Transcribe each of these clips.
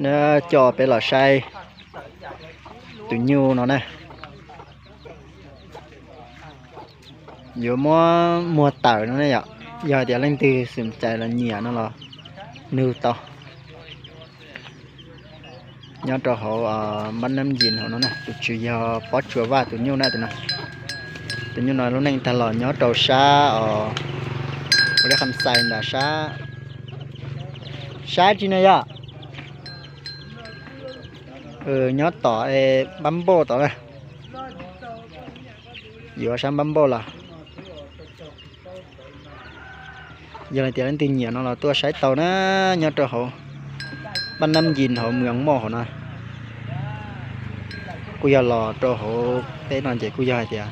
Neb coj peb los saib tus nyuj no na. Yuav muab muag tawm no ne yom. Yog tias leej twg xum cais los nyiam no los nug tau. Nyob rau hauv npab nab yis hauv no na, tus tswv yog Pob Tsuas Vaj tus nyuj na. Tus no, tus nyuj no lub neej tag los nyob rau sab os, ua li Kham Xais ntawd sab, sab tsi no yom. Nyob tom npab npauj tom na, yuav sab npab npauj los. Yog hais tias leej twg nyiam no los tuaj saib tau na, nyob rau hauv npab nab yis hauv Mws Moj hauv no. Kuj yog los rau hauv teb no ces kuj yog hais tias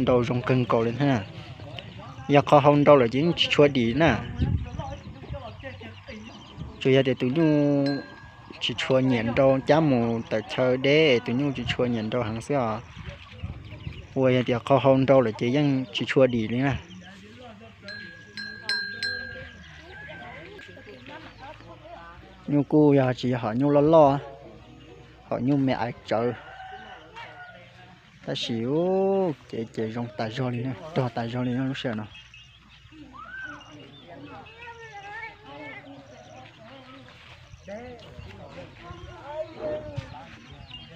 nrau zoo kawg nkaus li thiab. Yog qhov hau nrau lawm ces yeej tsis tshua dim na. Tsuas yog tias tus nyuj tsis tshua nyiam nrau, cab mus tawm chaw deb es tus nyuj tsis tshua nyiam nrau heev xwb os. Uas yog tias qhov hau nrau lawm ces yeej tsis tshua dim li na. Nyuj kuj yog tsis yog hom nyuj loj loj, hom nyuj me aiv tsawv. Tab sis ces, ces zoo tas zog li, rog tas zog li lub sij hawm no.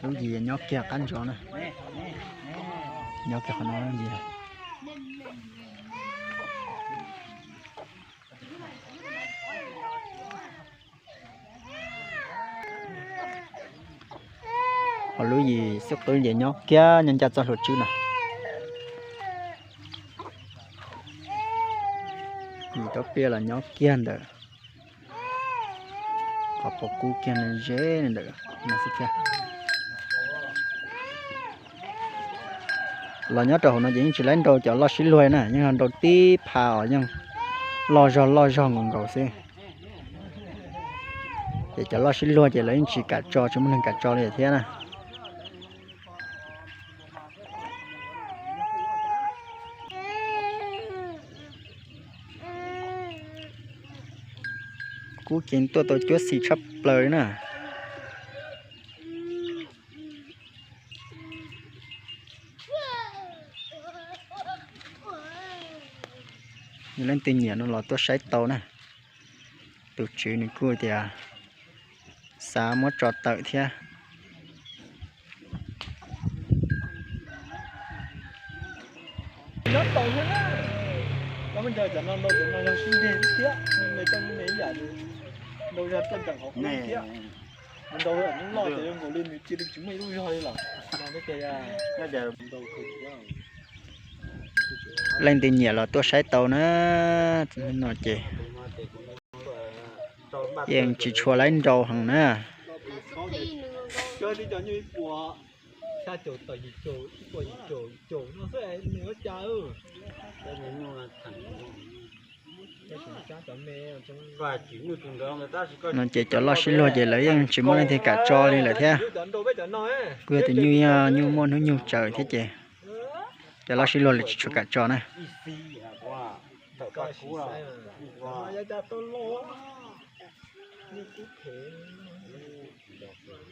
Lub yis nyob kiag qab ntsos na, nyob kiag qhov no lub yis. Ho lub yis xwb qwb ces nyob kiag nyob ncaj txoj hlua tswb no. Yis tau piaj los nyob kiag ntawm qhov pom kub kiag ze ntawm no xwb thiab. Los nyob rau hauv no ces yeej tsis laib nrau cov loj sib luag na, yeej yog nrau tib pha os, yeej loj zog loj zog nkaus nkaus xwb. Ces cov loj sib luag ces lawv yeej tsis kam tso, tsis muaj neeg kam tso li thiab na. Kub ceev tuaj tau cuab xim tshaj plaws li na. Yog leej twg nyiam no los tuaj saib tau na. Tus tswv nws kuj tias xav muab tso tawm thiab. Nyob tau thiab na. Koj muab ncaws cov no nrau cov no yog sib nrig thiab, me me coj me me ib yam li nrau zog tuaj nceem hauv qub thiab. Nrau loj ces zoo nkaus li nws cia li tsis muaj ib lub zog li lawm. Leej twg nyiam los tuaj saib tau na. No ces yeej tsis tshua laib nrau heev na. No ces cov loj sib luag ces lawv yeej tsis muaj leej twg kam tso li lawm thiab. Kuj yog tus nyuj yog nyuj muaj hnub nyoog tsawv thiab ces cov loj sib luag lawv tsis tshua kam tso na.